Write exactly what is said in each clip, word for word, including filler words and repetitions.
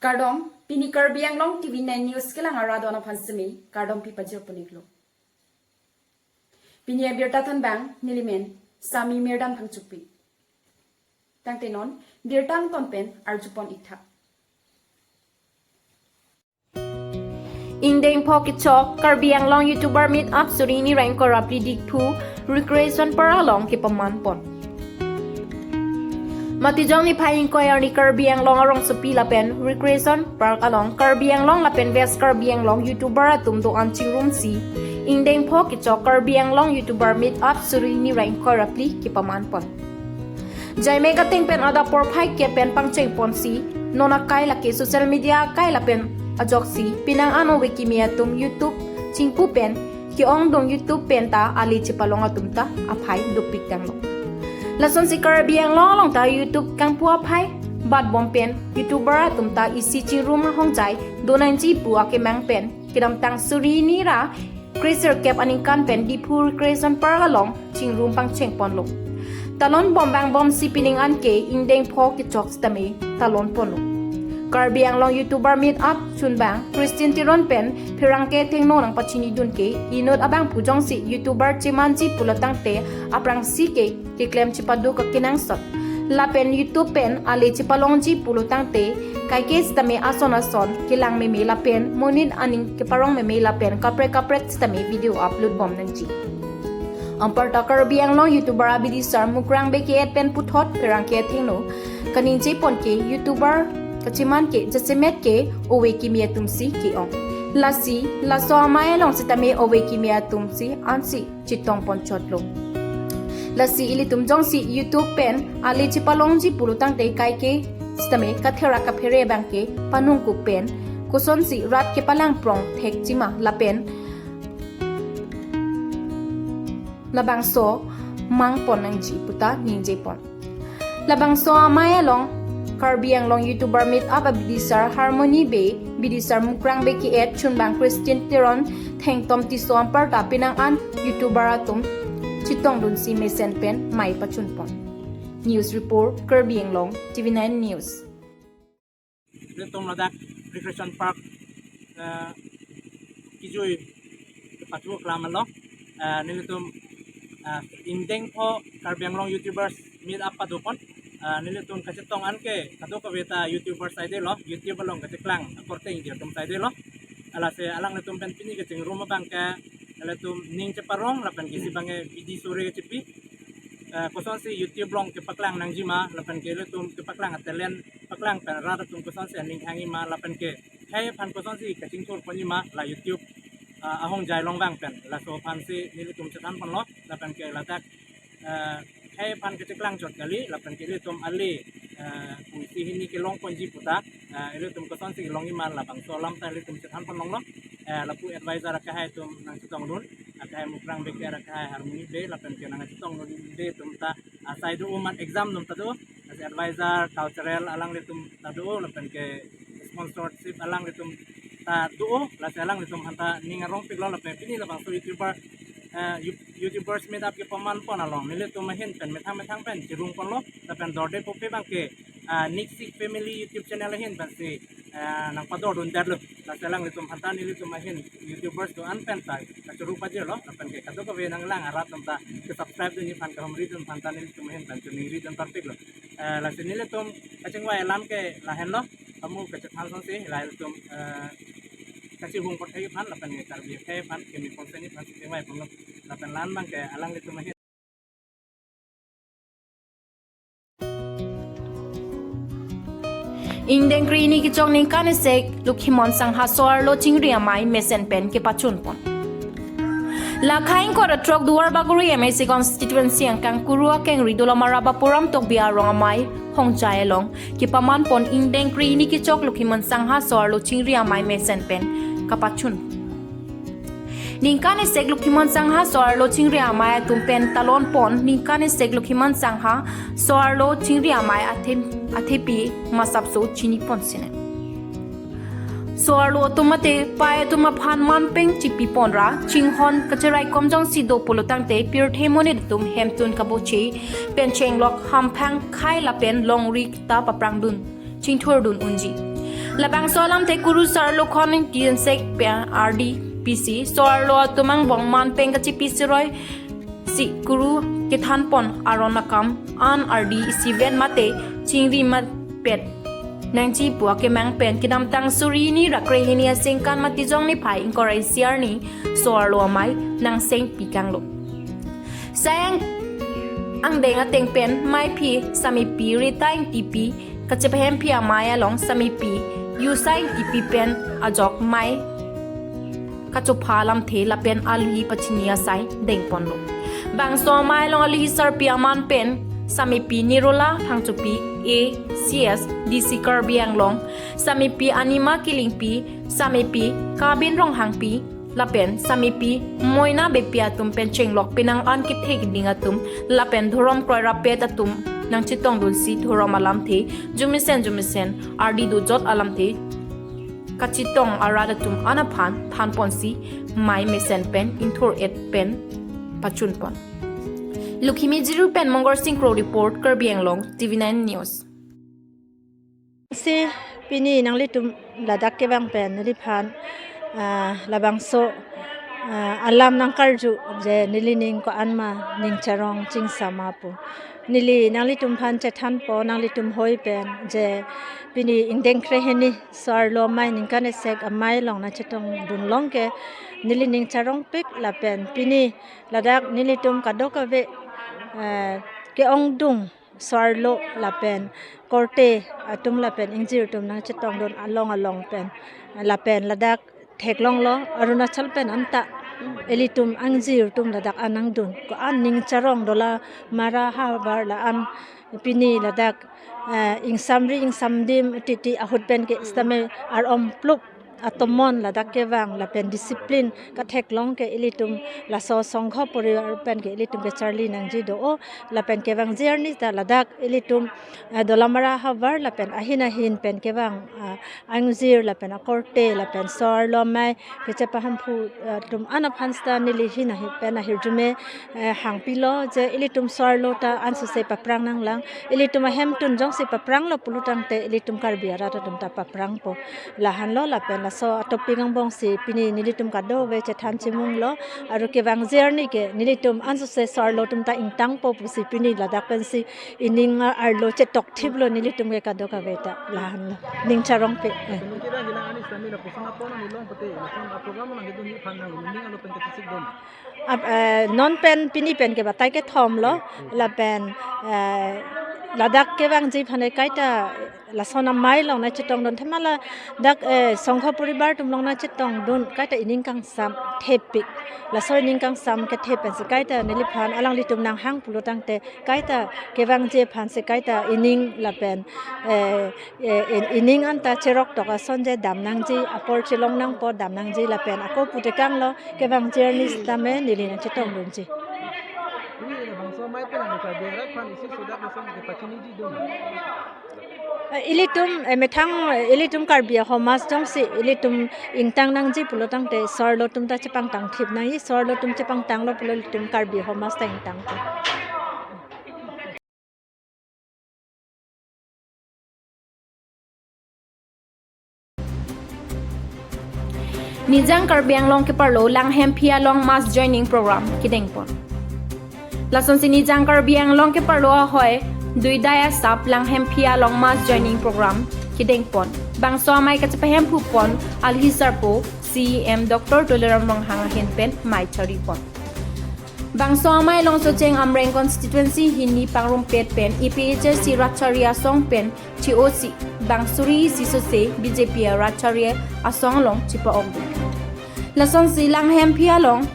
Kardom, pini Karbi Anglong T V nine News kelang arat aphan semi kardom pi pajir pon-iklo. Pini abirta thanbang nelimen Sami Mirdam Phangchopi. Tangte non birta angton pen arju pon-ik tha. Ingdeng pho kechok Karbi Anglong YouTuber Meet Up suri hini ra ingkoi ra phli Diphu Recreation Park along kepaman pon. Matijong niphai ingkoi arni Karbi Anglong arongsopi lapen Recreation Park along Karbi Anglong lapen West Karbi Anglong YouTuber atum do-an chingrumsi ingdeng pho kechok Karbi Anglong YouTuber Meet Up suri hini ra ingkoi ra phli kepaman pon. Jaime kateng pen adap porphai kep pen pangcheng ponsi, non akai lake social media akai lapen ajoksi penang an ove kimi atum YouTube chingpu pen ke-ongdung YouTube pen ta ale chepalong atum ta aphai dopik tanglo. Lasonsi Karbi Anglong along ta YouTube kangpu aphai bat bom pen YouTuber atum ta isi chingrum ahongjai donangji pu akemang pen kedamtang suri hini ra kresirkep aningkan pen Diphu Recreation Park along chingrum pangcheng ponlo. Talon bom bang bomsi pining an ke ingdeng pho kechok sitame talon ponlo. Karbi Anglong YouTuber Meet Up chunbang Christian Teron pen pherangke thengno nangpachinidun ke inut abangphu jongsi YouTuber chemanji pulo tangte aphrangsi ke keklem chepaduk akenangsot. Lapen YouTube pen ale chepalongji pulo tangte kaike sitame ason ason kelang meme lapen monit aning keparong meme lapen kaprek kaprek sitame video upload bom nangji. Anparta Karbi Anglong YouTuber abidisar Mukrang Bey ke-et pen puthot pherangke athengno kaningje pon ke YouTuber kacheman ke jasemet ke ove kimi atumsi ke-ong. Lasi laso amei along sitame ove kimi atumsi ansi chetong pon chotlo. Lasi ilitum jongsi YouTube pen ale chepalongji pulo tangte kaike sitame katherak kaphere abangke panungkuk pen kosonsi rat kepalang prong thekji ma lapen labangso mang pon nangji puta ningje pon. Labangso amei along Karbi Anglong YouTuber Meet Up abidisar Harmony Bey, bidisar Mukrang Bey ke-et chunbang Christian Teron, Thengtom Tisso anparta penang an YouTuber atum chetongdunsi mesen pen mei pachun pon. News report, Karbi Anglong, T V nine News. Nelitum ladak Recreation Park, eh, kejui kepathu klam along, eh, nelitum, eh, ingdeng pho Karbi Anglong YouTubers Meet Up pado pon. Eh, nelitum kachetong an ke kadokave ta YouTubers saidelo, YouTube along kacheklang akorte ingjir atum saidelo. Lasi alanglitum pen pini kachingrum abangke ilitum ning cheparong lapen ke isi abangke bidi sore kachepi. Eh, kosonsi YouTube along kepaklang nangji ma lapen ke ilitum kepaklang a-talent paklang pen rat atum kosonsi aning hangji ma lapen ke khei aphan kosonsi kachingthur ponji ma la YouTube, ah, ahongjai along vang pen laso aphansi nelitum chethan ponlo lapen ke ladak, eh, khei aphan kacheklang chot kali lapen ke ilitum ale, eh, pu isi hini kelong ponji puta, eh, ilitum kosonsi kelongji ma labangso alam ta ilitum chethan pon longlo, eh, lapu advisor akehai atum nangchetongdun, akehai Mukrang Bey ke-et, akehai Harmony Bey lapen ke nangchetongdunde atum ta asai do-o, mat exam atum ta do, lasi advisor cultural alanglitum ta do lapen ke sponsorship alanglitum ta do, lasi alanglitum aphanta ning arongpiklo lapen pini labangso YouTuber, eh, You-, YouTubers Meet Up kepaman pon along nelitum ahin pen methang methang pen cherung ponlo lapen dorde pupe abangke, ah, Niksik Family YouTube channel ahin pensi, ah, nangpadordundetlo. Lasi alanglitum aphanta nelitum ahin YouTubers do-an pen ta kachoro pajirlo lapen ke kadokave nanglang arat atum ta ke-subscribe dunji aphan, kahumri dun aphanta nelitum ahin pen chiningri dun parpiklo. Eh, lasi nelitum kachingvai alam ke lahenlo, kamu kachethan asonsi la ilitum, eh, kachihung porthai aphan lapen ke Karbi akhei aphan keme ponsi neli aphan chingvai ponlo lapen la-an abangke alanglitum ahin. Ingdeng kre-hini kechok ningkan isi Lokhimon Sangha so-arlo chingri amei mesen pen kepachun pon. Lakha ingkoi ra throk Duar Bagori M A C constituency angkang Kuru akengri Dolamara Bapuram Tokbi arong amei hongjai along kepaman pon ingdeng kre-hini kechok Lokhimon Sangha so-arlo chingri amei mesen pen kapachun. Ningkan isi Lokhimon Sangha so-arlo chingri amei atum pen talon pon ningkan isi Lokhimon Sangha so-arlo chingri amei athe, athepi masapso chini pon sine. So-arlo atum mate pei atum aphan manpeng chipi pon ra chinghon kacheraikom jongsi do pulo tangte pirthe monit atum hemtun kaboche pen chenglok hamphang khei lapen longri ta paprangdun chingthurdun unji. Labangso alamthe Kuru Sarlo Khon Ingti Insek pen R D P C so-arlo atum angbong man pen kachipi siroi si Kuru kethanpon aron akam an ardi isivet mate chingri matpet nangji pu akemang pen kedamtang suri hini ra kre hini aningkan Matijong niphai ingkoi ra isi arni so-arlo amei nangseng pikanglo. Sai angdeng ateng pen meiphi Samepi Rita Ingtipi kachepahemphi amei along Samepi Yusa Ingtipi pen ajok mei kachopha alamthe lapen alohi pachini asai dengponlo. Bangso amei along alohi sarpi aman pen Samepi Nirola Phangchopi, A C S, D C Karbi Anglong, Samepi Anima Killingpi, Samepi Kabin Ronghangpi, lapen Samepi Moina Beypi atum pen chenglok penang an kethe keding atum lapen dhorom kroi rapet atum nangchetongdunsi dhorom alamthe jumesen jumesen ardi dojot alamthe kachetong arat atum an aphan thanponsi mei mesen pen ingthur-et pen pachunpon. Lukhimi Jiru pen Mongor Singkro report, Karbi Anglong, T V nine News. Si pini nanglitum ladak kevang pen neliphan, ah, labangso, ah, alam nangkarju je nelining ko-an ma ning charong chingsam ma pu. Neli nanglitumphan chethanpo, nanglitum hoi pen je pini ingdeng kre hini so-arlo amei ningkan isek amei along nangchetongdun long ke nelining charongpik lapen pini ladak nelitum kadokave, eh, ke-ongdung so-arlo lapen korte atum lapen ingjir atum nangchetongdun along along pen lapen ladak theklonglo Arunachal pen anta ilitum angjir atum ladak an nangdun ko-an ning charong Dolamara havar la-an pini ladak, eh, ingsamri ingsamdim titi ahut pen ke sitame arom plup atomon ladak kevang lapen discipline katheklong ke ilitum laso songkho poribar pen ke ilitum kecharli nangji do-o lapen kevangji arni ta ladak ilitum, eh, Dolamara havar lapen ahin ahin pen kevang, ah, angjir lapen akorte lapen so-arlo amei kachepahemphu, eh, atum an aphan sita neli hin ahi pen ahirjume, eh, hangpilo je ilitum so-arlo ta ansose paprang nanglang, ilitum ahemtun jongsi papranglo pulotangte ilitum Karbi arat atum ta paprangpo. Lahenlo lapen laso atopic angbongsi pini nelitum kadokave chethan chimunglo, aru kevangji arni ke nelitum ansose so-arlo atum ta ingtangpo pusi pini ladak pensi ining arlo chetok thiplo nelitum ke kadokave ta lahenlo. Ning charongpik. Eh. Kemudian hilang anis kami lapuson apon ani long pete, lason program lang itu ni pan nang ning alo pen kecicik dom. Ap, eh, non pen pini pen ke batai kethomlo, lapen, eh, ladak kevangji aphan kaita lason amei along nangchetongdun thema ladak, eh, songkho poribar atum along nangchetongdun kaita ining kangsam thepik. Laso ining kangsam kethe pensi kaita neliphan alanglitum nanghang pulotangte kaita kevangji aphansi kaita ining lapen, eh, eh, in-, ining anta cheroktok ason je dam nangji, apor chelong nangpo dam nangji lapen ako putekanglo kevangji arni sitame neli nangchetongdunji. Ini bangso amei pen ang ka berat pan isi sodak lason kepachiniji dun. Eh, ilitum, eh, methang, eh, ilitum Karbi ahomaj jongsi ilitum ingtang nangji pulotangte so-arlo atum ta chepangtang thip nangji, so-arlo atum chepangtanglo pulo ilitum Karbi ahomaj ta ingtangpo. Nijang Karbi Anglong keparlo Langhemphi along mass joining program kedengpon. Lasonsi Nijang Karbi Anglong keparlo ahoi Duidai asap Langhemphi along mass joining program kedengpon. Bangso amei kachepahemphupon alohi sarpo C E M Doctor Tuliram Ronghang ahin pen mei charipon. Bangso amei along Socheng Amreng constituency hini pangrumpet pen A P H L C rat chari asong pen chi-osi bang suri isi sose B J P arat chari asong along chipa-okdun. Lasonsi Langhemphi along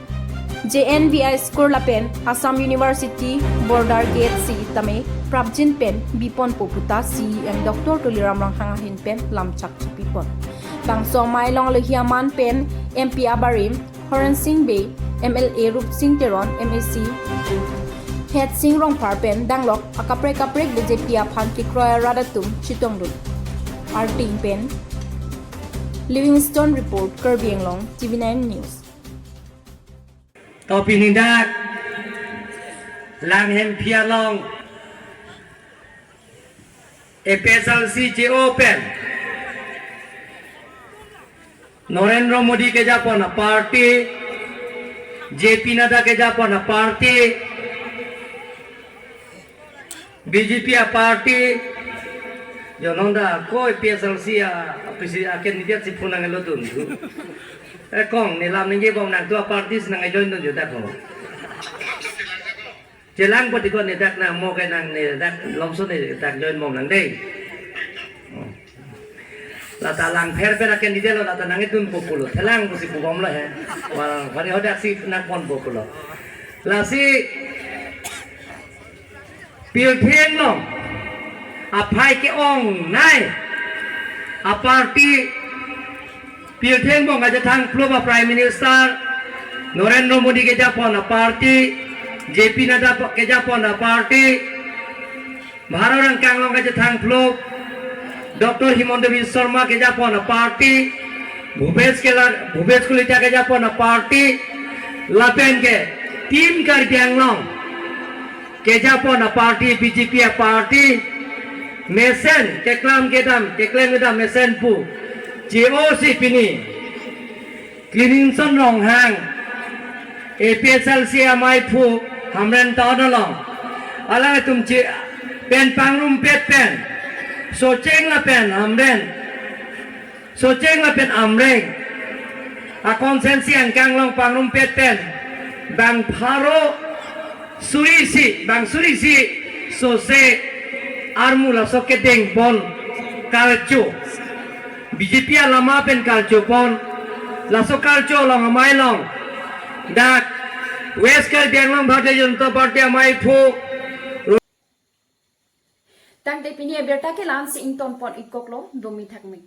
J N V I school lapen Assam University border gate sitame prapjin pen biponpo puta C E M Doctor Tuliram Ronghang ahin pen lamchak chipipon. Bangso amei along alohi aman pen M P abarim Horen Sing Bey, M L A Rupsing Teron, M A C Hetsing Rongphar pen danglok akaprek kaprek B J P aphan kekroi arat atum chetongdun. Arting pen Livingstone report, Karbi Anglong, T V nine News. To pini dak Langhemphi along A P H L C chi-o pen Narendra Modi kejapon a-party, J P Nadda kejapon a-party, B J P a-party, jonon da ko A P H L C a, a-president a-candidate si phone nanglo dun. Ekong nelam ningje bom nangtum a-party si nang-join dun juta ko. Chelang poti ko nedak nang mo ke nang nedak lomso nedak join bom nang dei. Lata Langpher pen a-candidate lo, lata nangdunpo pulo. Thelang pusi pubomlo he. Wal hari hodak si nangponpo pulo. Lasi pirthe anglong aphai ke-ongnei a-party, pirthe angbong kachethang phlup a-Prime Minister Narendra Modi kejapon a-party, J P Nadda kejapon a-party, Bharat angkang along kachethang phlup Doctor Himanta Biswa Sarma kejapon a-party, Bhupesh Kela, Bhupesh Kalita kejapon a-party, lapen ke Team Karbi Anglong kejapon a-party, B J P a-party, mesen keklam kedam, keklem kedam mesen pu che-osi pini Cleaningson Ronghang, A P H L C amaiphu Hamren town along alangtum che pen pangrumpet pen Socheng lapen Hamren, Socheng lapen Amreng a-constituency angkang along pangrumpet pen bang pharo suri isi, bang suri isi sose armu laso kedengpon karcho, B J P alama pen karchopon, laso karcho along amei along dak West Karbi Anglong Bharatiya Janata Party amaiphu. Tangte pini abirta ke la-ansi ingtonpon-ikoklo, domi thakme.